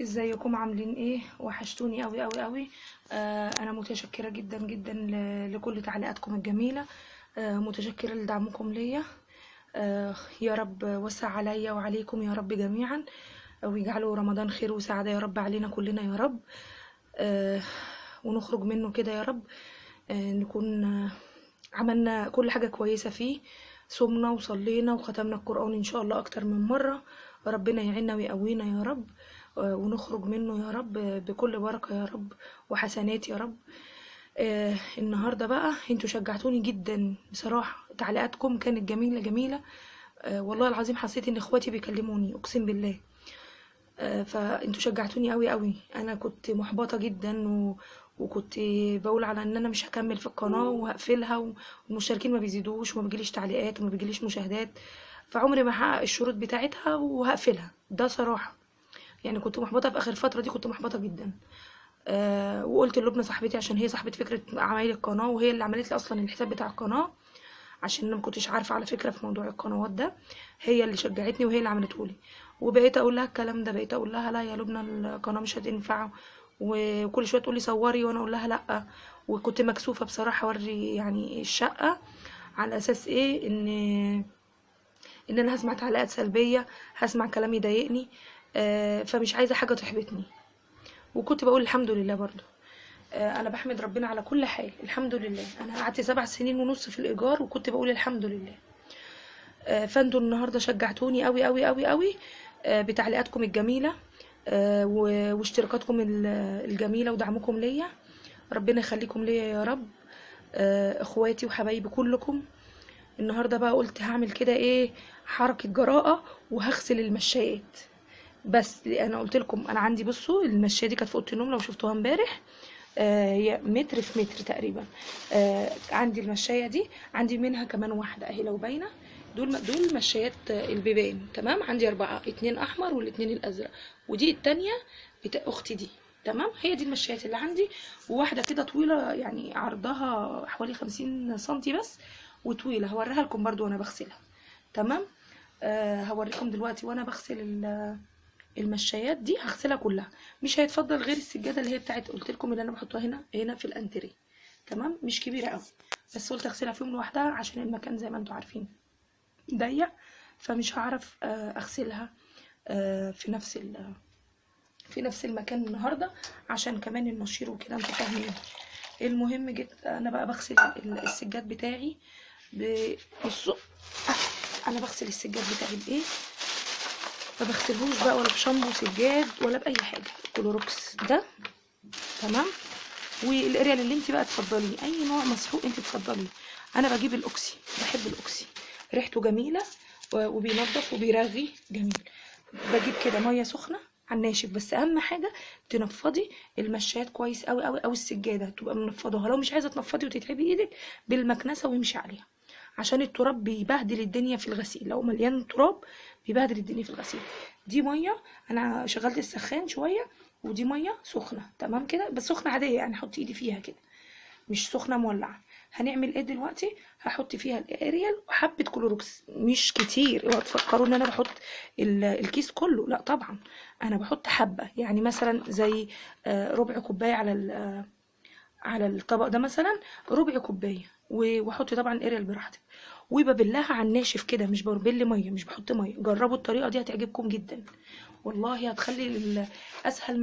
ازيكم عاملين ايه؟ وحشتوني قوي قوي قوي. انا متشكره جدا جدا لكل تعليقاتكم الجميلة. متشكره لدعمكم ليا. يا رب وسع عليا وعليكم يا رب جميعا، ويجعله رمضان خير وسعادة يا رب علينا كلنا يا رب. ونخرج منه كده يا رب. نكون عملنا كل حاجة كويسة فيه، صمنا وصلينا وختمنا القرآن إن شاء الله أكتر من مرة. ربنا يعيننا ويقوينا يا رب، ونخرج منه يا رب بكل بركة يا رب وحسنات يا رب. النهاردة بقى انتوا شجعتوني جدا بصراحة، تعليقاتكم كانت جميلة جميلة. والله العظيم حسيت ان اخواتي بيكلموني، اقسم بالله. فانتوا شجعتوني قوي قوي. انا كنت محبطة جدا وكنت بقول على ان انا مش هكمل في القناة وهقفلها، والمشتركين ما بيزيدوش وما بيجيليش تعليقات وما بيجيليش مشاهدات، فعمري ما هحقق الشروط بتاعتها وهقفلها. ده صراحة يعني كنت محبطة في اخر فترة دي، كنت محبطة جدا. وقلت للبنى صاحبتي، عشان هي صاحبه فكرة عمايل القناة وهي اللي عملت لي اصلا الحساب بتاع القناة، عشان انا ما كنتش عارفه على فكرة في موضوع القنوات ده، هي اللي شجعتني وهي اللي عملته لي. وبقيت اقول لها الكلام ده، بقيت اقول لها لا يا لبنى القناة مش هتنفع، وكل شوية تقول لي صوري وانا اقول لها لا. وكنت مكسوفه بصراحة اوري يعني الشقة، على اساس ايه؟ ان انا هسمع تعليقات سلبية، هسمع كلام يضايقني، فمش عايزه حاجة تحبطني. وكنت بقول الحمد لله برضو. انا بحمد ربنا على كل حال، الحمد لله. انا قعدت 7 سنين ونص في الايجار وكنت بقول الحمد لله. فانتوا النهارده شجعتوني قوي قوي قوي قوي، بتعليقاتكم الجميلة، واشتراكاتكم الجميلة ودعمكم ليا. ربنا يخليكم ليا يا رب. اخواتي وحبايبي كلكم. النهارده بقى قلت هعمل كده ايه، حركة جراءه وهغسل المشايات. بس انا قلت لكم انا عندي، بصوا المشايه دي كانت في اوضة النوم لو شفتوها امبارح، هي متر في متر تقريبا. عندي المشايه دي، عندي منها كمان واحدة اهي لو باينة. دول مشايات البيبان، تمام. عندي 4، 2 احمر والاثنين الازرق، ودي الثانية بتاع اختي دي، تمام. هي دي المشايات اللي عندي، وواحدة كده طويلة يعني عرضها حوالي 50 سنتي بس وطويلة، هوريها لكم برضو وانا بغسلها، تمام. هوريكم دلوقتي وانا بغسل المشايات دي، هغسلها كلها، مش هيتفضل غير السجادة اللي هي بتاعت قلت لكم اللي انا بحطها هنا في الانتريه، تمام. مش كبيرة قوي، بس قلت اغسلها في يوم لوحدها عشان المكان زي ما انتم عارفين ضيق، فمش هعرف اغسلها في نفس المكان النهارده، عشان كمان النشير وكده انتوا فاهمين. المهم جيت انا بقى بغسل السجاد بتاعي. بصوا انا بغسل السجاد بتاعي بايه؟ ما بغسلهوش بقى ولا بشامبو سجاد ولا باي حاجة، كلوروكس ده، تمام. والاريال اللي انت بقى تفضليه، اي نوع مسحوق انت تفضليه. انا بجيب الاوكسي، بحب الاوكسي، ريحته جميلة وبينظف وبيرغي جميل. بجيب كده مية سخنة على الناشف، بس اهم حاجة تنفضي المشايات كويس قوي قوي، او السجادة تبقى منفضاها. لو مش عايزه تنفضي وتتعبي ايدك بالمكنسه وامشي عليها، عشان التراب بيبهدل الدنيا في الغسيل، لو مليان تراب بيبهدل الدنيا في الغسيل. دي مية انا شغلت السخان شوية، ودي مية سخنة، تمام كده، بس سخنة عادية يعني احط ايدي فيها كده، مش سخنة مولعه. هنعمل ايه دلوقتي؟ هحط فيها الاريال وحبه كلوروكس، مش كتير، اوعوا تفكروا ان انا بحط الكيس كله، لا طبعا انا بحط حبه، يعني مثلا زي ربع كوباية على الطبق ده مثلا، ربع كوباية، واحط طبعا اريال براحتك، وببلها على الناشف كده، مش ببل مية، مش بحط مية. جربوا الطريقة دي هتعجبكم جدا والله، هتخلي اسهل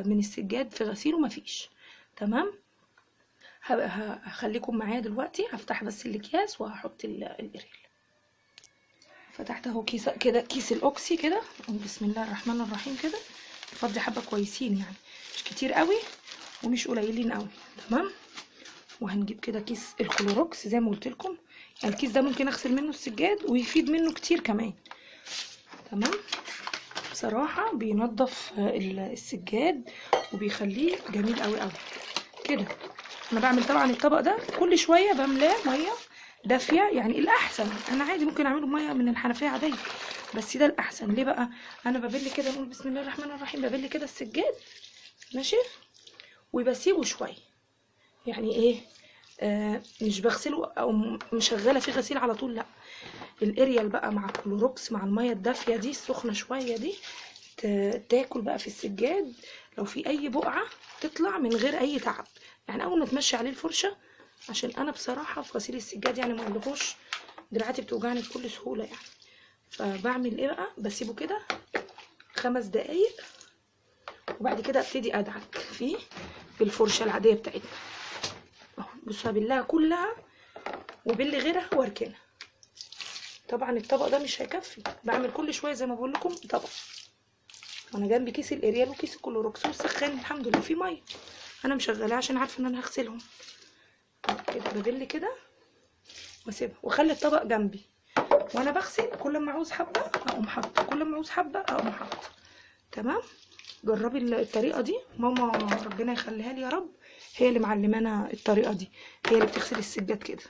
من السجاد في غسيله مفيش، تمام. هخليكم معايا دلوقتي، هفتح بس الاكياس وهحط الاريال. فتحت اهو كيس كده، كيس الاوكسي كده، بسم الله الرحمن الرحيم كده، فضي حبه كويسين يعني، مش كتير قوي ومش قليلين قوي، تمام. وهنجيب كده كيس الكلوروكس زي ما قلت لكم، يعني الكيس ده ممكن اغسل منه السجاد ويفيد منه كتير كمان، تمام. بصراحة بينظف السجاد وبيخليه جميل قوي قوي كده. انا بعمل طبعا الطبق ده كل شوية بملاه مية دافيه، يعني الاحسن انا عادي ممكن اعمله مية من الحنفية عادية، بس ده الاحسن. ليه بقى؟ انا ببل كده، نقول بسم الله الرحمن الرحيم، ببل كده السجاد ماشي، وبسيبه شوية، يعني ايه، مش بغسله او مشغله فيه غسيل على طول، لا. الاريال بقى مع الكلوروكس مع المية الدافيه دي السخنة شوية دي تاكل بقى في السجاد، لو في اي بقعة تطلع من غير اي تعب. يعني اول ما تمشي عليه الفرشة، عشان انا بصراحة في غسيل السجاد يعني ما اقولكوش دراعاتي بتوجعني بكل سهولة يعني. فبعمل ايه بقى؟ بسيبه كده 5 دقايق، وبعد كده ابتدي ادعك فيه بالفرشه العادية بتاعتنا اهو. بصوا بالله كلها وباللي غيرها واركنها. طبعا الطبق ده مش هيكفي، بعمل كل شوية زي ما بقول لكم طبق. انا جنبي كيس الاريال وكيس الكلوروكس والسخان، الحمد لله فيه مية، انا مشغلاه عشان عارفه ان انا هغسلهم كده. ببل كده واسيبها، واخلي الطبق جنبي وانا بغسل، كل ما اعوز حبه اقوم حاطه، كل ما اعوز حبه اقوم حاطه. تمام. جربي الطريقة دي، ماما ربنا يخليها لي يا رب، هي اللي معلمانا الطريقة دي، هي اللي بتغسل السجاد كده،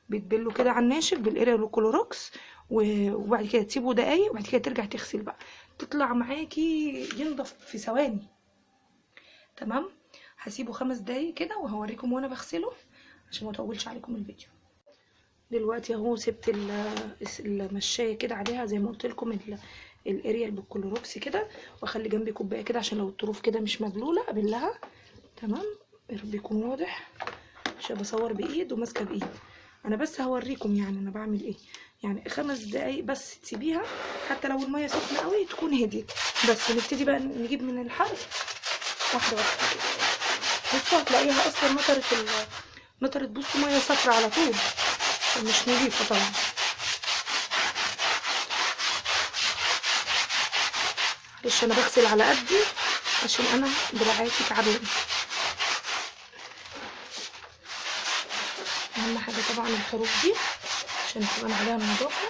بتبله كده على الناشف بالاريال والكلوروكس، وبعد كده تسيبه دقايق، وبعد كده ترجع تغسل بقى، تطلع معاكي ينضف في ثواني. تمام. هسيبه 5 دقايق كده وهوريكم وانا بغسله عشان ما اطولش عليكم الفيديو. دلوقتي اهو سبت المشايه كده عليها زي ما قلت لكم الاريال بالكلوروكس كده، واخلي جنبي كوباية كده عشان لو الطروف كده مش مبلوله ابلها. تمام. يا رب يكون واضح عشان بصور بايد وماسكه بايد، انا بس هوريكم يعني انا بعمل ايه. يعني 5 دقايق بس تسيبيها، حتى لو المية سخنة قوي تكون هديت. بس نبتدي بقى نجيب من الحرف واحدة واحدة كده. بصوا هتلاقيها اصلا نطرت، بصوا مية صفرا على طول، مش نظيفة طبعا. معلش انا بغسل على قدي عشان انا دراعاتي تعبانة. اهم حاجة طبعا الحروف دي عشان تبان عليها النظافة.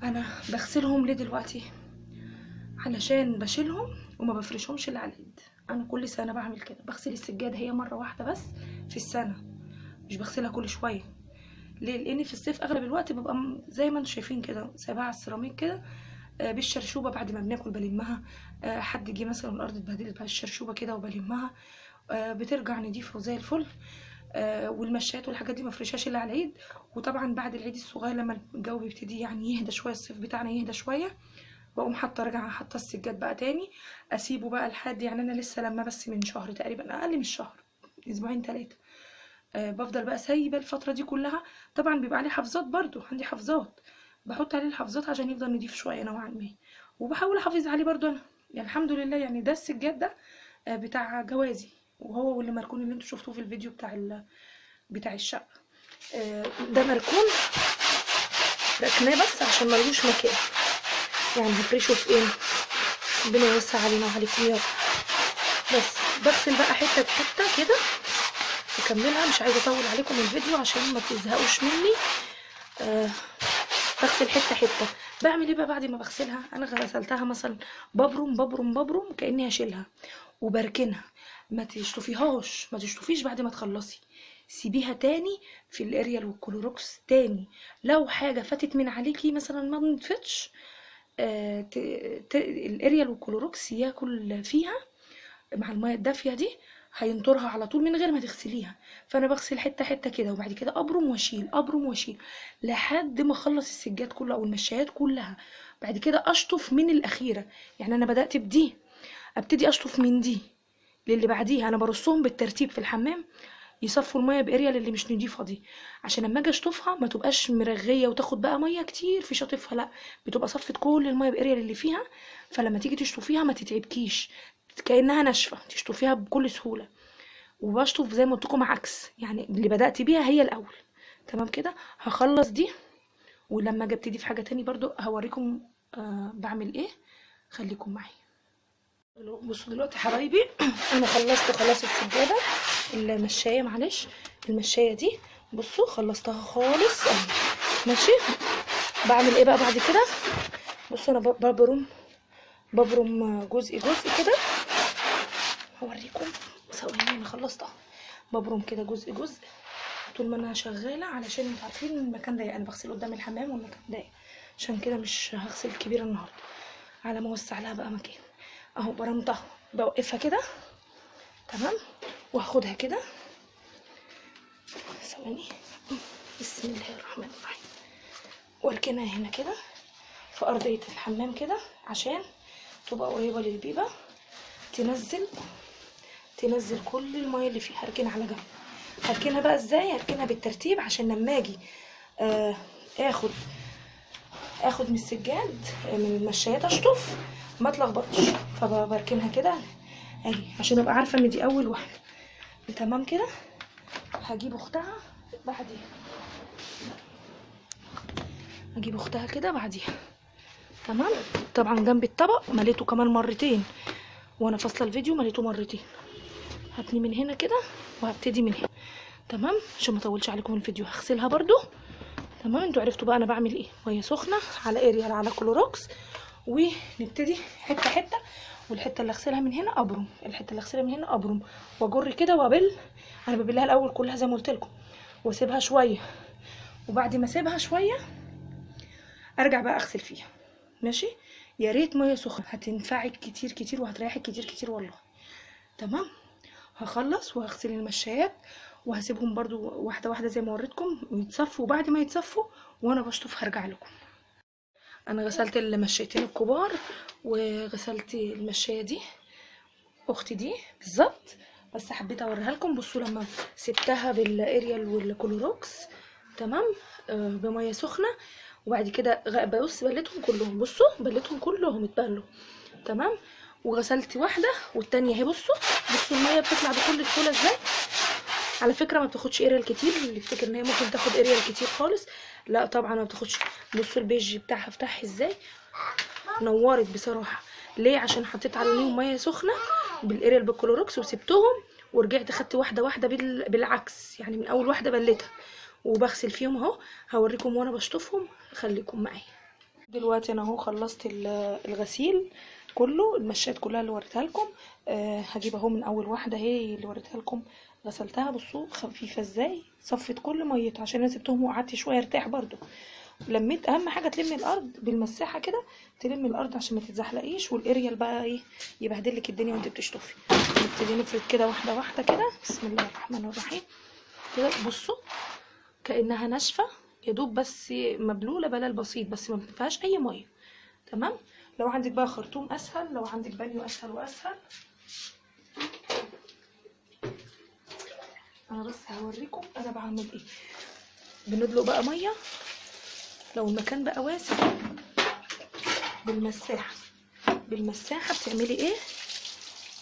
انا بغسلهم ليه دلوقتي؟ علشان بشيلهم وما بفرشهمش الا على العيد. انا كل سنة بعمل كده، بغسل السجادة هي مرة واحدة بس في السنة، مش بغسلها كل شوية. ليه؟ لان في الصيف اغلب الوقت ببقى زي ما انتم شايفين كده سايباها على السيراميك كده بالشرشوبه، بعد ما بناكل بلمها، حد جه مثلا الارض اتبهدلت بقى الشرشوبه كده وبلمها، بترجع نضيفه وزي الفل. والمشات والحاجات دي ما فرشهاش الا على العيد. وطبعا بعد العيد الصغير لما الجو بيبتدي يعني يهدى شوية، الصيف بتاعنا يهدى شوية، بقوم حاطه راجعه حاطه السجاد بقى تاني، اسيبه بقى لحد يعني انا لسه لما بس من شهر تقريبا، اقل من شهر، اسبوعين 3، بفضل بقى سايبه الفترة دي كلها. طبعا بيبقى عليه حافظات برضو، عندي حافظات بحط عليه الحافظات عشان يفضل نضيف شوية نوعا ما، وبحاول احافظ عليه برضو انا يعني الحمد لله. يعني ده السجاد ده بتاع جوازي، وهو واللي مركون اللي انتوا شفتوه في الفيديو بتاع الشقة، ده مركون ركناه بس عشان ملوش مكان، يعني هفرشه في ايه؟ ربنا يوسع علينا وعليكم يا رب. بس بغسل بقى حتة حتة كده اكملها، مش عايزه اطول عليكم الفيديو عشان ما تزهقوش مني. بغسل حتة حتة. بعمل ايه بقى بعد ما بغسلها؟ انا غسلتها مثلا ببرم ببرم ببرم كاني هشيلها وبركنها، ما تشطفيهاش، ما تشطفيش بعد ما تخلصي، سيبيها تاني في الاريال والكلوروكس تاني. لو حاجة فاتت من عليكي مثلا ما نضفتش، الاريال والكلوروكس ياكل فيها مع المية الدافيه دي، هينطرها على طول من غير ما تغسليها. فانا بغسل حتة حتة كده، وبعد كده ابرم واشيل، ابرم واشيل لحد ما اخلص السجاد كله او المشايات كلها. بعد كده اشطف من الاخيرة، يعني انا بدات بدي، ابتدي اشطف من دي للي بعديها. انا برصهم بالترتيب في الحمام، يصفوا المية باريال اللي مش نضيفه دي، عشان لما اجي اشطفها ما تبقاش مرغيه وتاخد بقى مية كتير في شاطفها، لا بتبقى صفت كل المية باريال اللي فيها. فلما تيجي تشطفيها ما تتعبكيش، كانها ناشفة، تشطفيها بكل سهولة. وبشطف زي ما قلت لكم عكس، يعني اللي بدات بيها هي الاول. تمام كده. هخلص دي، ولما اجي ابتدي في حاجة تاني برضو هوريكم بعمل ايه، خليكم معايا. بصوا دلوقتي حبايبي انا خلصت خلاص السجادة المشايه، معلش المشايه دي بصوا خلصتها خالص اهي. ماشي. بعمل ايه بقى بعد كده؟ بصوا انا ببرم جزء جزء كده، هوريكم ثواني. انا خلصتها، ببرم كده جزء جزء طول ما انا شغالة، علشان انتوا عارفين المكان ضيق، انا بغسل قدام الحمام والمكان ضيق، عشان كده مش هغسل كبيرة النهارده، على ما اوسع لها بقى مكان. اهو برمتها، بوقفها كده تمام، وهاخدها كده ثواني. بسم الله الرحمن الرحيم. واركنها هنا كده في ارضية الحمام كده عشان تبقى قريبه للبيبه، تنزل كل المية اللي فيها. هركنها على جنب. هركنها بقى ازاي؟ هركنها بالترتيب عشان لما اجي اخد من السجاد من المشايات اشطف ما اتلخبطش، فبركنها كده اهي عشان ابقى عارفه ان دي اول واحدة. تمام كده. هجيب اختها بعديها، هجيب اختها كده بعديها. تمام. طبعا جنب الطبق مليته كمان مرتين، وانا فاصلة الفيديو مليته مرتين. هبني من هنا كده وهبتدي من هنا. تمام، عشان ما اطولش عليكم الفيديو. هغسلها برده. تمام، انتوا عرفتوا بقى انا بعمل ايه. مية سخنة على اريال على كلوروكس، ونبتدي حتة حتة. والحتة اللي اغسلها من هنا ابرم، الحتة اللي اغسلها من هنا ابرم، واجر كده وابل. انا ببلها الاول كلها زي ما قلت لكم، واسيبها شوية، وبعد ما اسيبها شوية ارجع بقى اغسل فيها. ماشي. يا ريت مية سخنة، هتنفعك كتير كتير وهتريحك كتير كتير والله. تمام. هخلص وهغسل المشايات وهسيبهم برضو واحدة واحدة زي ما وريتكم ويتصفوا، وبعد ما يتصفوا وانا بشطف هرجع لكم. انا غسلت المشايتين الكبار وغسلت المشايه دي اختي دي بالظبط، بس حبيت اوريها لكم. بصوا لما سبتها بالاريال والكلوروكس، تمام، بميه سخنة، وبعد كده بص بلتهم كلهم، بصوا بلتهم كلهم اتبلوا. تمام. وغسلت واحدة والتانية اهي. بصوا المية بتطلع بكل سهولة ازاي. على فكرة ما بتاخدش اريال كتير، اللي يفتكر ان هي ممكن تاخد اريال كتير خالص، لا طبعا ما بتاخدش. بصوا البيج بتاعها فتح ازاي، نورت بصراحة. ليه؟ عشان حطيت عليهم مية سخنة بالاريال بالكلوروكس وسبتهم، ورجعت خدت واحدة واحدة بالعكس، يعني من اول واحدة بلتها وبغسل فيهم اهو. هوريكم وانا بشطفهم، خليكم معايا. دلوقتي انا اهو خلصت الغسيل كله، المشات كلها اللي وريتها لكم. هجيب اهو من اول واحدة اهي اللي وريتها لكم غسلتها. بصوا خفيفة ازاي، صفت كل ميتها عشان انا سبتهم وقعدت شوية ارتاح برده. لميت، اهم حاجة تلمي الارض بالمساحه كده، تلمي الارض عشان ما تتزحلقيش، والاريال بقى ايه يبهدلك الدنيا وانت بتشطفي. نبتدي نفرد كده واحدة واحدة كده، بسم الله الرحمن الرحيم كده. بصوا كانها ناشفة، يا دوب بس مبلوله بلال بسيط، بس ما فيهاش اي مية. تمام. لو عندك بقى خرطوم اسهل، لو عندك بانيو اسهل واسهل. انا بس هوريكم انا بعمل ايه. بندلق بقى مية لو المكان بقى واسع بالمساحه. بالمساحه بتعملي ايه؟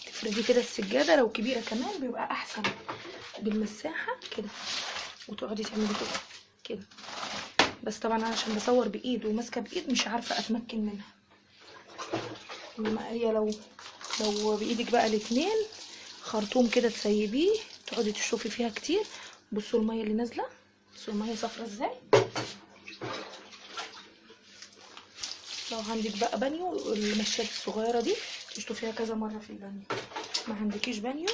تفردي كده السجادة، لو كبيرة كمان بيبقى احسن بالمساحه كده، وتقعدي تعملي كده كده. بس طبعا انا عشان بصور بايد وماسكه بايد مش عارفه اتمكن منها، انما هي لو بايدك بقى الاتنين خرطوم كده تسيبيه تقعدي تشوفي فيها كتير. بصوا المية اللي نازله، بصوا المية صفرة ازاي. لو عندك بقى بانيو، المشات الصغيرة دي تشطفيها كذا مرة في البانيو. ما عندكيش بانيو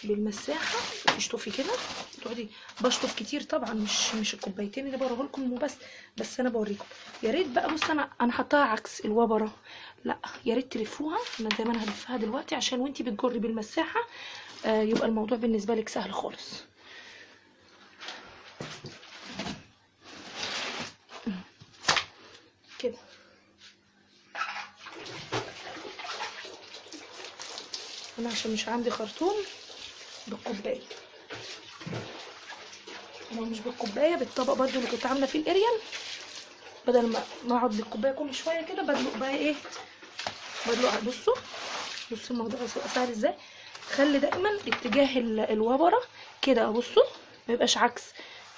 بالمساحه تشطفي كده، تقعدي. بشطف كتير طبعا، مش الكوبايتين اللي بوريه لكم وبس، بس انا بوريكم. يا ريت بقى، بص انا حطاها عكس الوبره، لا يا ريت تلفوها. انا زي ما انا هلفها دلوقتي عشان وانتي بتجري بالمساحه يبقى الموضوع بالنسبة لك سهل خالص. كده انا عشان مش عندي خرطوم بالكوبايه، لو مش بالكوبايه بالطبق برضو اللي كنت عامله فيه الاريال، بدل ما اقعد بالكوبايه كل شوية كده بدلق بقى ايه، بدلق. بصوا الموضوع سهل ازاي. خلي دايما اتجاه الوبره كده، بصوا ما يبقاش عكس،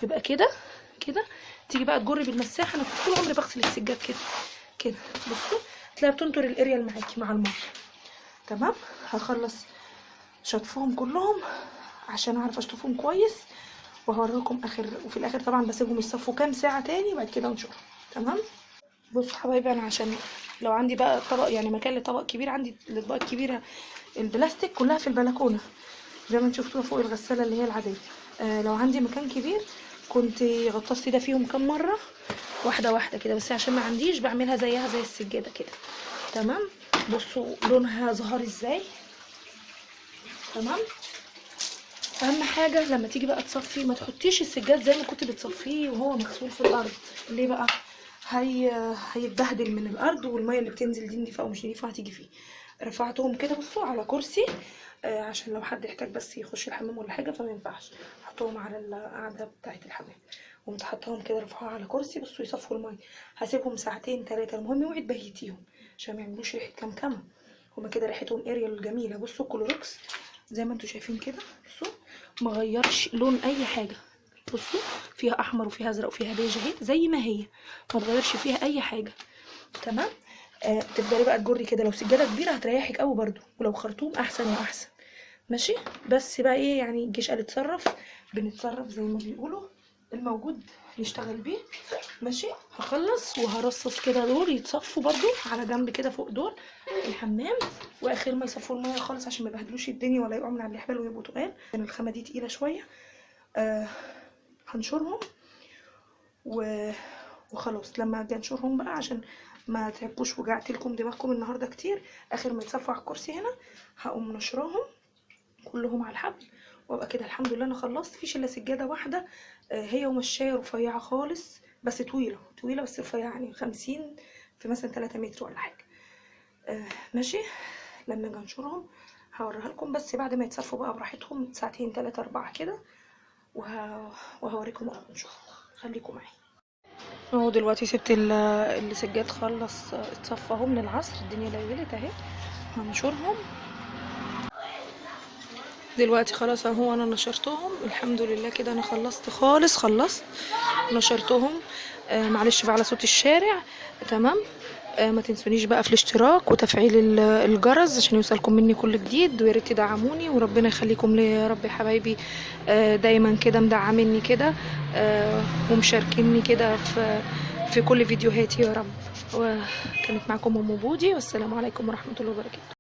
يبقى كده كده. تيجي بقى تجري بالمساحه. انا طول عمري بغسل السجاد كده كده. بصوا هتلاقيها بتنطر الاريال معاكي مع المية. تمام. هخلص شطفهم كلهم عشان اعرف اشطفهم كويس، وهوريكم اخر. وفي الاخر طبعا بسيبهم يصفوا كام ساعة تاني وبعد كده انشرهم. تمام. بصوا حبايبي، انا عشان لو عندي بقى طبق، يعني مكان لطبق كبير، عندي الاطباق الكبيرة البلاستيك كلها في البلكونه زي ما انتم شفتوها فوق الغسالة اللي هي العادية. لو عندي مكان كبير كنت غطست ده فيهم كام مرة، واحدة واحدة كده، بس عشان ما عنديش بعملها زيها زي السجادة كده. تمام. بصوا لونها ظهر ازاي. تمام. اهم حاجة لما تيجي بقى تصفي ما تحطيش السجاد زي ما كنت بتصفية وهو مغسول في الارض. ليه بقى؟ هيتبهدل من الارض، والمية اللي بتنزل دي نضيفه او مش نضيفه هتيجي فيه. رفعتهم كده بصوا على كرسي عشان لو حد احتاج بس يخش الحمام ولا حاجة، فما ينفعش حطهم على القعدة بتاعه الحمام. قمت حطاهم كده رفعوها على كرسي بصوا يصفوا المية. هسيبهم ساعتين 3، المهم اوعي تبيتيهم عشان ما يعملوش ريحه كمكمه، هما كده ريحتهم اريال جميلة. بصوا كلوركس زي ما انتوا شايفين كده، بصوا ما غيرش لون اي حاجة، بصوا فيها احمر وفيها ازرق وفيها بيج اهي زي ما هي، ما اتغيرش فيها اي حاجة. تمام. تفضلي بقى تجري كده، لو سجادة كبيرة هتريحك قوي برده، ولو خرطوم احسن واحسن. ماشي، بس بقى ايه يعني الجيش قال اتصرف، بنتصرف زي ما بيقولوا، الموجود نشتغل بيه. ماشي، هخلص وهرصص كده دول يتصفوا برده على جنب كده فوق دول الحمام، واخر ما يصفوا المية خالص عشان ما يبهدلوش الدنيا ولا يقعوا من على الحبال ويبقوا تقال، لان الخامة دي تقيلة شوية. هنشرهم وخلاص. لما اجي انشرهم بقى عشان ما تعبوش وجعت لكم دماغكم النهارده كتير، اخر ما يتصفوا على الكرسي هنا هقوم نشرهم كلهم على الحبل، وابقى كده الحمد لله انا خلصت. فيش الا سجادة واحدة هي ومشايه رفيعة خالص، بس طويلة طويلة بس رفيعة، يعني 50 في مثلا 3 متر ولا حاجة. ماشي، لما اجي انشرهم هوريها لكم، بس بعد ما يتصفوا بقى براحتهم ساعتين 3 4 كده، وهوريكم انا بنشرهم. خليكم معايا. اهو دلوقتي سبت السجاد خلص اتصفى اهو من العصر، الدنيا ليلت اهي، هنشرهم دلوقتي خلاص اهو. انا نشرتهم الحمد لله كده، انا خلصت خالص، خلصت نشرتهم. معلش بقى على صوت الشارع. تمام. ما تنسونيش بقى في الاشتراك وتفعيل الجرس عشان يوصلكم مني كل جديد، ويا ريت تدعموني، وربنا يخليكم ليا يا رب يا حبايبي. دايما كده مدعميني كده، ومشاركيني كده في كل فيديوهاتي يا رب. وكانت معكم ام بودي، والسلام عليكم ورحمة الله وبركاته.